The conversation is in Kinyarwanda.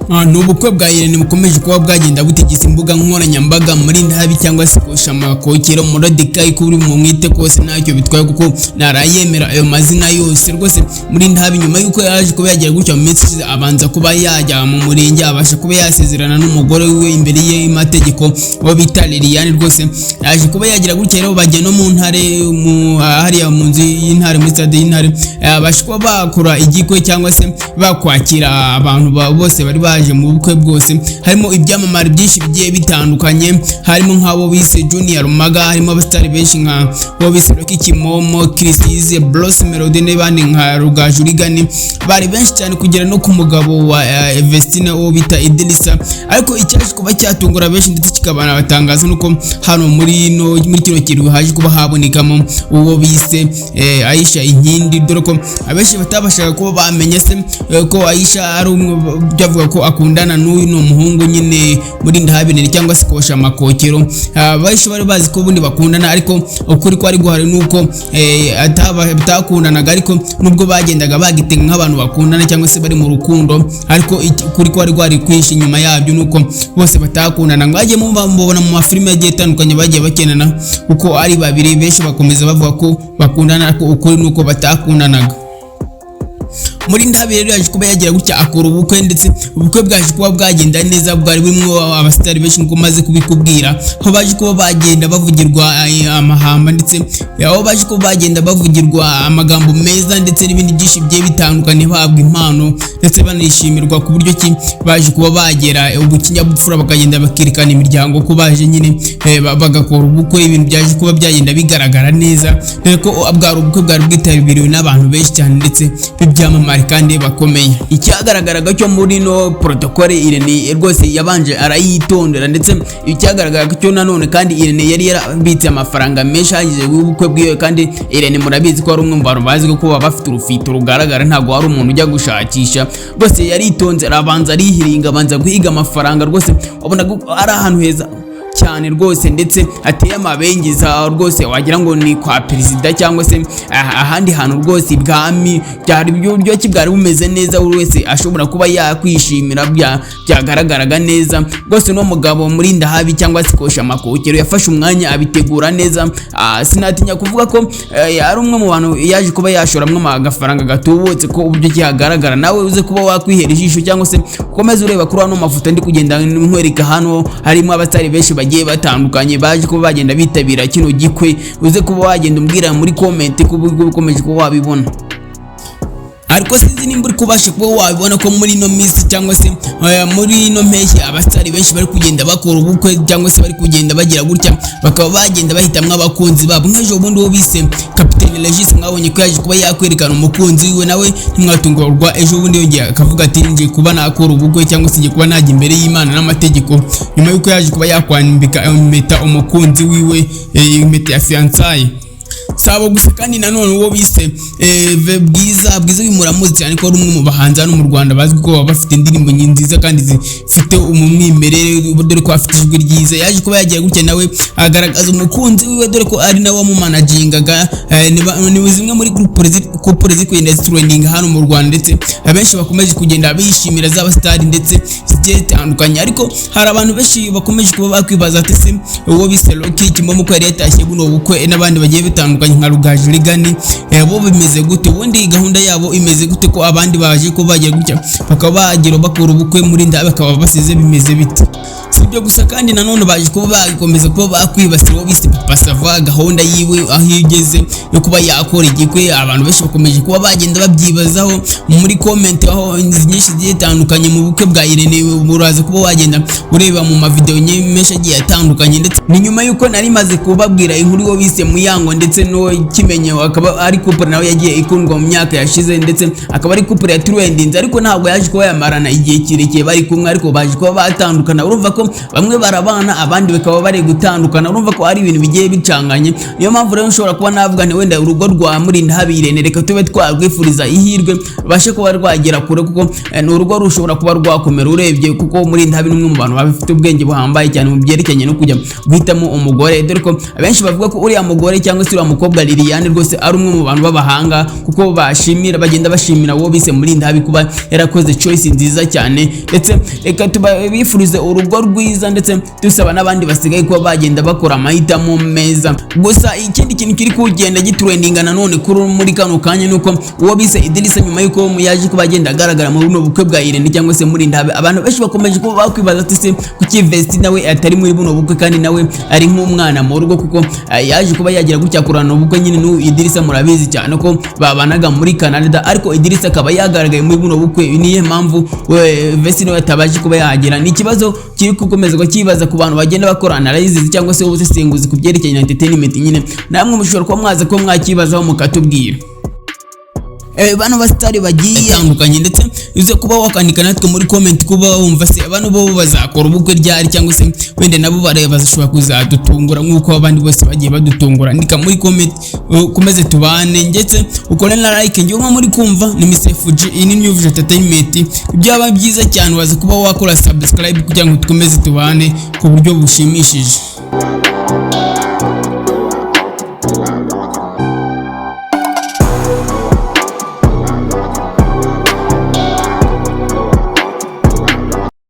Ni ubukwe bwa Irene bukomeje kuba bwagenda butegeka imbuga nkoranyambaga muri ndahabi cyangwa se kosha amakokero Morodekayi, kuri mu mwite kose ntacyo bitwaye kuko ntarayemera ayo mazina yose rwose. Muri ndahabi, nyuma y'uko yaje kuba yagira gutya mu minsi ishize, abanza kuba yajya mu murenge, abasha kuba yasezerana n'umugore wiwe imbere ye y'amategeko, uwo bita Liliane. Rwose yaje kuba yagira gutya rero, bajya no mu ntare, mu hariya mu nzu y'intare, muri stade y'intare, abasha kuba bakora igikwe cyangwa se bakwakira abantu bose bari baje mu bukwe bwose. Harimo ibyamamare byinshi bigiye bitandukanye, harimo nk'abo bise Junior Rumaga, harimo abasitari benshi nka bo bise Rocky Kimomo, Christise, Bruce Melody n'abandi nka Rugaju Rigani. Bari benshi cyane, kugera no ku mugabo wa Vestine, uwo bita Idrissa. Ariko icyaje kuba cyatungura benshi ndetse kikabanabatangaza nuko hano muri no muri kino kirwa haje kuba habonekamo uwo bise Aisha Inkindi, dore ko abenshi batabashaga kuba bamenya se ko Aisha ari umwe byavuga ko akundana n'uyu ni umuhungu nyine muri ndahabineri cyangwa se kosha amakokero. Benshi bari bazi ko ubundi bakundana, ariko ukuri kwari guhari nuko batakundanaga. Ariko nubwo bagendaga bagitenga nk'abantu bakundana cyangwa se bari mu rukundo, ariko ukuri kwari gwari kwinshi inyuma yabyo nuko bose batakundana. Ngo bagiye mubona mu mafilime agiye atandukanye bagiye bakenana kuko ari babiri, benshi bakomeza bavuga ko bakundana, ariko ukuri nuko batakundanaga. Muri ndahabi rero yaje kuba yagira gutya akora ubukwe, ndetse ubukwe bwaje kuba bwagenda neza, bwari burimo abasitari benshi nk'uko maze kubikubwira, aho baje kuba bagenda bavugirwa amahamba, ndetse aho baje kuba bagenda bavugirwa amagambo meza ndetse n'ibindi byinshi bigiye bitandukanye, bahabwa impano ndetse banishimirwa ku buryo ki baje kuba bagera ubukinyabupfura, bakagenda bakerekana imiryango ko baje nyine bagakora ubukwe. Ibintu byaje kuba byagenda bigaragara neza, dore ko bwari ubukwe bwari bwitabiriwe n'abantu benshi cyane ndetse b'ibyamamare kandi bakomeye. Icyagaragaraga cyo muri no protocole, Irene rwose yabanje arayitondera, ndetse icyagaragaraga cyo nanone kandi Irene yari yarabitse amafaranga menshi ahagije y'ubukwe bwiwe. Kandi Irene murabizi ko ari umwe mu bantu bazi ko baba bafite urufito rugaragara, ntabwo ari umuntu ujya gushakisha. Rwose yaritonze, arabanza arihiringa, abanza guhiga amafaranga. Rwose wabonaga ko ari ahantu heza cyane rwose ndetse hateye amabengeza, rwose wagira ngo ni kwa perezida cyangwa se ahandi hantu rwose ibwami. Byari uburyo ki bwari bumeze neza, buri wese ashobora kuba yakwishimira, byagaragaraga neza rwose. Uno mugabo muri ndahabi cyangwa se kosha amakokero yafashe umwanya abitegura neza. Sinatinya kuvuga ko ari umwe mu bantu yaje kuba yashoramwo agafaranga gatubutse, ko uburyo ki hagaragara nawe uze kuba wakwihera ijisho cyangwa se ukomeze ureba kuri ano mafoto ndi kugenda nkwereka hano, harimo abasitari benshi bagiye batandukanye baje kuba bagenda bitabira kino gikwe. Uze kuba wagenda umbwira muri comment ko ukomeje kuba wabibona. Ariko sinzi nimba uri kubasha kuba wabibona ko muri ino minsi cyangwa se muri ino mpeshyi abasitari benshi bari kugenda bakora ubukwe cyangwa se bari kugenda bagira gutya bakaba bagenda bahitamwo abakunzi babo. Nk'ejo bundi uwo bise Kapiteni Regis mwabonye ko yaje kuba yakwerekana umukunzi wiwe, nawe ntimwatungurwa ejo bundi yongeye akavuga ati ngiye kuba nakora ubukwe cyangwa se ngiye kuba najya imbere y'Imana n'amategeko, nyuma y'uko yaje kuba yakwambika impeta umukunzi wiwe, impeta ya fiançailles. Sabo gusa kandi nanone uwo bise Bwiza, Bwiza uyu muramuzi cyane ko ari umwe mu bahanzi hano mu Rwanda bazwi ko baba bafite indirimbo nziza kandi zifite umwimerere, dore ko afite ijwi ryiza. Yaje kuba yagira gutya nawe agaragaza umukunzi wiwe, dore ko ari nawe wamumanagingaga. Ni zimwe muri couple ziri kugenda zitrendinga hano mu Rwanda, ndetse abenshi bakomeje kugenda bishimira zaba star ndetse zigiye zitandukanye. Ariko hari abantu benshi bakomeje kuba bakwibaza ati se uwo bise Rocky Kimomo ko yari yatashye buno bukwe n'abandi bagiye bitandukanye nka Rugaju Rigani, bo bimeze gute? Ubundi gahunda yabo imeze gute, ko abandi baje ko bagira gutya bakaba bagira bakora ubukwe muri nda bakaba basize bimeze bite? Si ibyo gusa kandi nanone baje kuba bakomeza kuba bakwibasira uwo bise Papa Sava, gahunda yiwe aho igeze yo kuba yakora igikwe. Abantu benshi bakomeje kuba bagenda babyibazaho muri comment aho nyinshi zigiye zitandukanye. Mu bukwe bwa Irene uraza kuba wagenda ureba mu mavideo menshi agiye atandukanye. Ndetse ni nyuma y'uko nari maze kubabwira inkuru yo bise Muyango ndetse n'uwo Kimenyo, akaba ari couple nawe yagiye ikundwa mu myaka yashize, ndetse akaba ari couple ya trendinze, ariko ntabwo yaje kuba yamarana igihe kirekire bari kumwe, ariko baje kuba batandukana. Urumva ko ko bamwe barabana, abandi bakaba bari gutandukana. Urumva ko ari ibintu bigiye bicanganye. Niyo mpamvu rero nshobora kuba navuga nti wenda urugo rwa Murindahabi Irene reka tube twarwifuriza ihirwe, rubashe kuba rwagera kure, kuko ni urugo rushobora kuba rwakomera urebye, kuko Murindahabi ni umwe mu bantu bafite ubwenge buhambaye cyane mu byerekeranye no kujya guhitamo umugore, dore ko abenshi bavuga ko uriya mugore cyangwa se uriya mukobwa Liliane rwose ari umwe mu bantu b'abahanga, kuko bashimira, bagenda bashimira uwo bise Murindahabi kuba yarakoze choice nziza cyane. Ndetse reka tubifurize urugo rwiza, ndetse dusaba n'abandi basigaye kuba bagenda bakora amahitamo meza. Gusa ikindi kintu kiri kugenda gitrendinga nanone kuri muri kano kanya nuko uwo bise Idirisa, nyuma yuko yaje kuba agenda agaragara muri buno bukwe bwa Irene cyangwa se Murindahabi, abantu benshi bakomeje kuba bakwibaza ati: "Se kuki Vestine nawe atari muri buno bukwe kandi nawe ari nk'umwana mu rugo?" Kuko yaje kuba yagira gutya kurana ubukwe nyine n'uyu Idirisa. Murabizi cyane ko babanaga muri Canada, ariko Idirisa akaba yagaragaye muri buno bukwe. Niyo mpamvu we Vestine we atabaje kuba yahagera? Ni ikibazo kiri gukomeza kibaza ku bantu bagenda bakora analysis cyangwa se ubusesenguzi ku byerekeranye na entertainment nyine. Namwe mushobora kuba mwaza kuba mwakibazaho mukatubwira. Bano basitari bagiye tandukanye, ndetse uze kuba wakandika natwe muri comment kuba wumva se bano bo bazakora ubukwe ryari, cyangwa se wenda nabo bareba bazashobora kuzadutungura nk'uko abandi bose bagiye badutungura. Andika muri comment, ukomeze tubane, ndetse ukore na like. Ngewe nko muri kumva ni Mr Fuji, iyi ni New Vision Entertainment. Byaba byiza cyane waza kuba wakora subscribe kugira ngo dukomeze tubane ku buryo bushimishije.